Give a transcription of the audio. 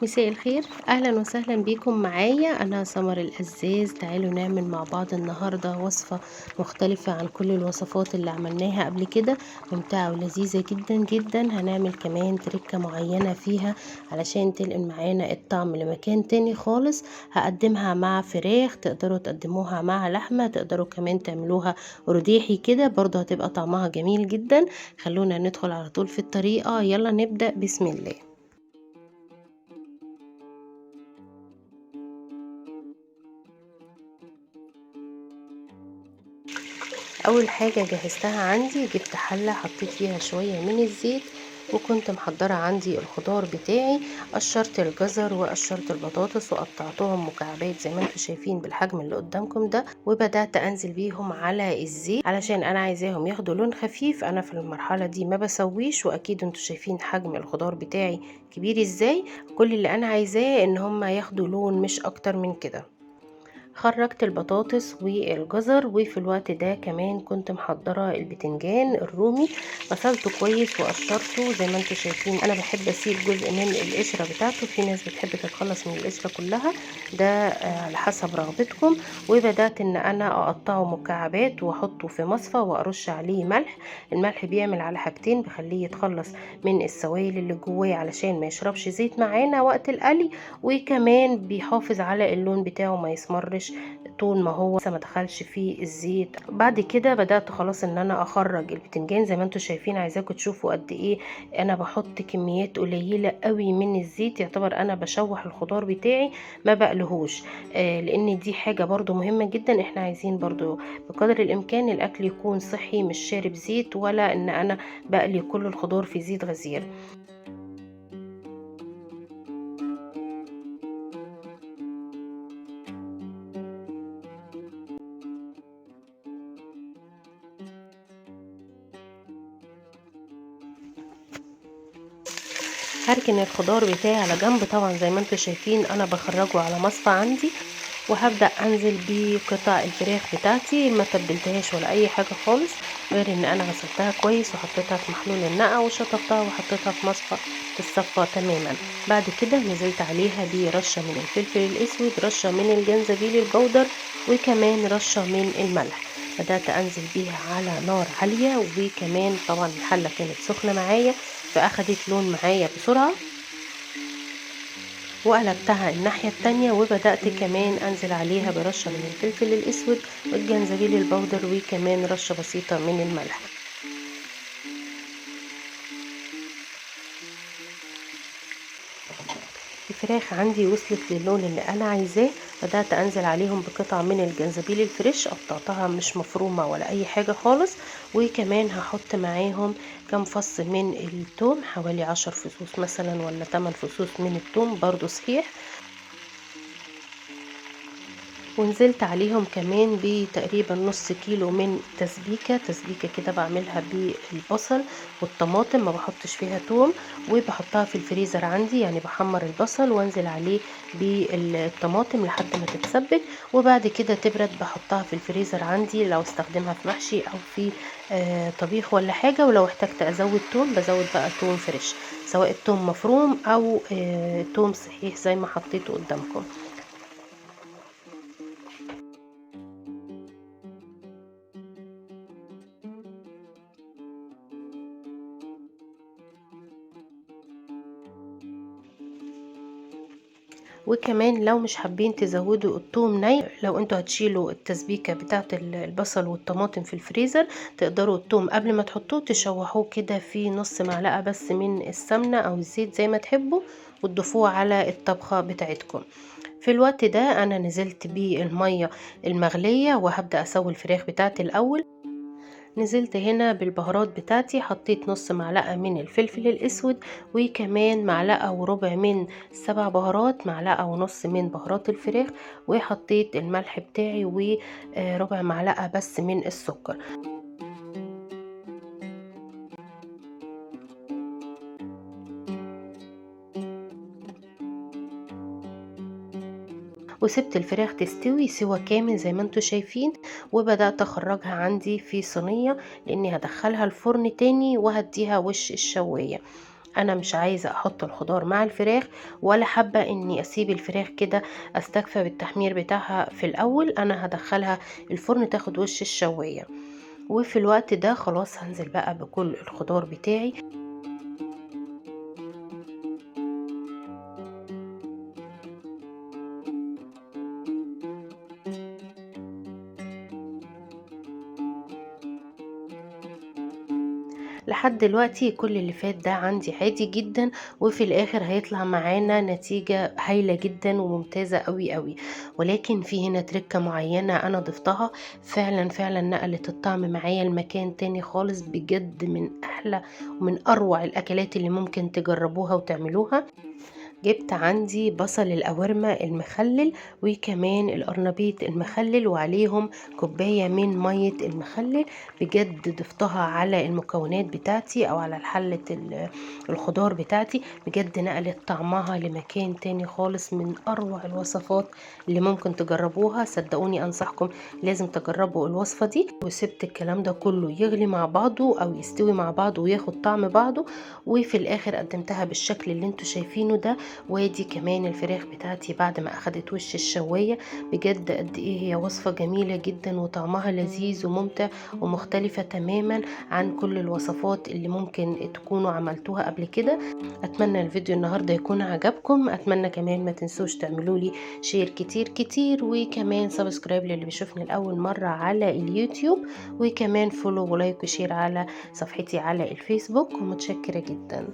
مساء الخير، اهلا وسهلا بيكم معايا. انا سمر القزاز. تعالوا نعمل مع بعض النهارده وصفه مختلفة عن كل الوصفات اللي عملناها قبل كده، ممتعة ولذيذه جدا جدا. هنعمل كمان تركه معينة فيها علشان تنقل معانا الطعم لمكان تاني خالص. هقدمها مع فراخ، تقدروا تقدموها مع لحمه، تقدروا كمان تعملوها رديحي كده، برضو هتبقى طعمها جميل جدا. خلونا ندخل على طول في الطريقة، يلا نبدا بسم الله. اول حاجة جهزتها عندي، جبت حله حطيت فيها شوية من الزيت، وكنت محضرة عندي الخضار بتاعي. قشرت الجزر وقشرت البطاطس وقطعتهم مكعبات زي ما انتم شايفين بالحجم اللي قدامكم ده، وبدات انزل بيهم على الزيت علشان انا عايزاهم ياخدوا لون خفيف. انا في المرحلة دي ما بسويش، واكيد انتم شايفين حجم الخضار بتاعي كبير ازاي. كل اللي انا عايزاه ان هم ياخدوا لون مش اكتر من كده. خرجت البطاطس والجزر، وفي الوقت ده كمان كنت محضرة البتنجان الرومي، غسلته كويس وقشرته زي ما انتم شايفين. انا بحب اسيب جزء من القشرة بتاعته، في ناس بتحب تتخلص من القشرة كلها، ده على حسب رغبتكم. وبدأت ان انا اقطعه مكعبات واحطه في مصفى وارش عليه ملح. الملح بيعمل على حاجتين، بخليه يتخلص من السوائل اللي جواه علشان ما يشربش زيت معانا وقت القلي، وكمان بيحافظ على اللون بتاعه ما يسمرش طول ما هو ما دخلش في الزيت. بعد كده بدأت خلاص ان انا اخرج البتنجان زي ما انتم شايفين. عايزاكم تشوفوا قد ايه انا بحط كميات قليلة قوي من الزيت، يعتبر انا بشوح الخضار بتاعي ما بقلهوش، لان دي حاجة برضو مهمة جدا. احنا عايزين برضو بقدر الامكان الاكل يكون صحي، مش شارب زيت، ولا ان انا بقلي كل الخضار في زيت غزير. هركن الخضار بتاعي على جنب، طبعا زي ما انتم شايفين انا بخرجه على مصفى عندي، وهبدأ انزل بقطع الفراخ بتاعتي. ما تبلتهاش ولا اي حاجة خالص، غير ان انا غسلتها كويس وحطيتها في محلول النقع وشطفتها وحطيتها في مصفى تتصفى تماما. بعد كده نزلت عليها برشة من الفلفل الاسود، رشة من الجنزبيل البودر، وكمان رشة من الملح. بدأت انزل بيها على نار عالية، وكمان طبعا الحلة كانت سخنة معايا فاخدت لون معايا بسرعة، وقلبتها الناحية التانية. وبدأت كمان انزل عليها برشة من الفلفل الاسود والجنزبيل البودر، وكمان رشة بسيطة من الملح. الفراخ عندي وصلت للون اللي انا عايزاه. بدأت انزل عليهم بقطع من الجنزبيل الفريش، قطعتها مش مفرومة ولا اي حاجة خالص. وكمان هحط معاهم كام فص من التوم، حوالي 10 فصوص مثلا ولا 8 فصوص من التوم برضو صحيح. ونزلت عليهم كمان بتقريبا نص كيلو من تسبيكة، تسبيكة كده بعملها بالبصل والطماطم، ما بحطش فيها توم، وبحطها في الفريزر عندي. يعني بحمر البصل وانزل عليه بالطماطم لحد ما تتسبك، وبعد كده تبرد بحطها في الفريزر عندي لو استخدمها في محشي او في طبيخ ولا حاجة. ولو احتجت ازود توم بزود بقى توم fresh، سواء التوم مفروم او توم صحيح زي ما حطيته قدامكم. وكمان لو مش حابين تزودوا التوم ني، لو انتوا هتشيلوا التسبيكة بتاعة البصل والطماطم في الفريزر، تقدروا التوم قبل ما تحطوه تشوحوه كده في نص معلقة بس من السمنة او الزيت زي ما تحبوا، وتضيفوه على الطبخة بتاعتكم. في الوقت ده انا نزلت بالمية المغلية وهبدأ اسوي الفراخ بتاعتي الاول. نزلت هنا بالبهارات بتاعتي، حطيت نص معلقة من الفلفل الاسود، وكمان معلقة وربع من 7 بهارات، معلقة ونص من بهارات الفراخ، وحطيت الملح بتاعي وربع معلقة بس من السكر. وسبت الفراخ تستوي سوا كامل زي ما انتم شايفين، وبدأت اخرجها عندي في صينية لاني هدخلها الفرن تاني وهديها وش الشواية. انا مش عايزة احط الخضار مع الفراخ، ولا حابة اني اسيب الفراخ كده استكفى بالتحمير بتاعها في الاول. انا هدخلها الفرن تاخد وش الشواية، وفي الوقت ده خلاص هنزل بقى بكل الخضار بتاعي. لحد دلوقتي كل اللي فات ده عندي عادي جدا، وفي الاخر هيطلع معانا نتيجة هايلة جدا وممتازة قوي قوي. ولكن في هنا تركة معينة انا ضفتها فعلا فعلا نقلت الطعم معايا لمكان تاني خالص، بجد من احلى ومن اروع الاكلات اللي ممكن تجربوها وتعملوها. جبت عندي بصل القوارمة المخلل وكمان القرنبيط المخلل، وعليهم كوباية من مية المخلل. بجد ضفتها على المكونات بتاعتي او على حلة الخضار بتاعتي، بجد نقلت طعمها لمكان تاني خالص. من اروع الوصفات اللي ممكن تجربوها، صدقوني انصحكم لازم تجربوا الوصفة دي. وسبت الكلام ده كله يغلي مع بعضه او يستوي مع بعضه وياخد طعم بعضه، وفي الاخر قدمتها بالشكل اللي انتوا شايفينه ده. وادي كمان الفراخ بتاعتي بعد ما اخدت وش الشواية. بجد قد ايه هي وصفة جميلة جدا وطعمها لذيذ وممتع ومختلفة تماما عن كل الوصفات اللي ممكن تكونوا عملتوها قبل كده. اتمنى الفيديو النهاردة يكون عجبكم، اتمنى كمان ما تنسوش تعملوا لي share كتير كتير، وكمان subscribe للي بيشوفني لاول مرة على اليوتيوب، وكمان follow و like و share على صفحتي على الفيسبوك. ومتشكرة جدا.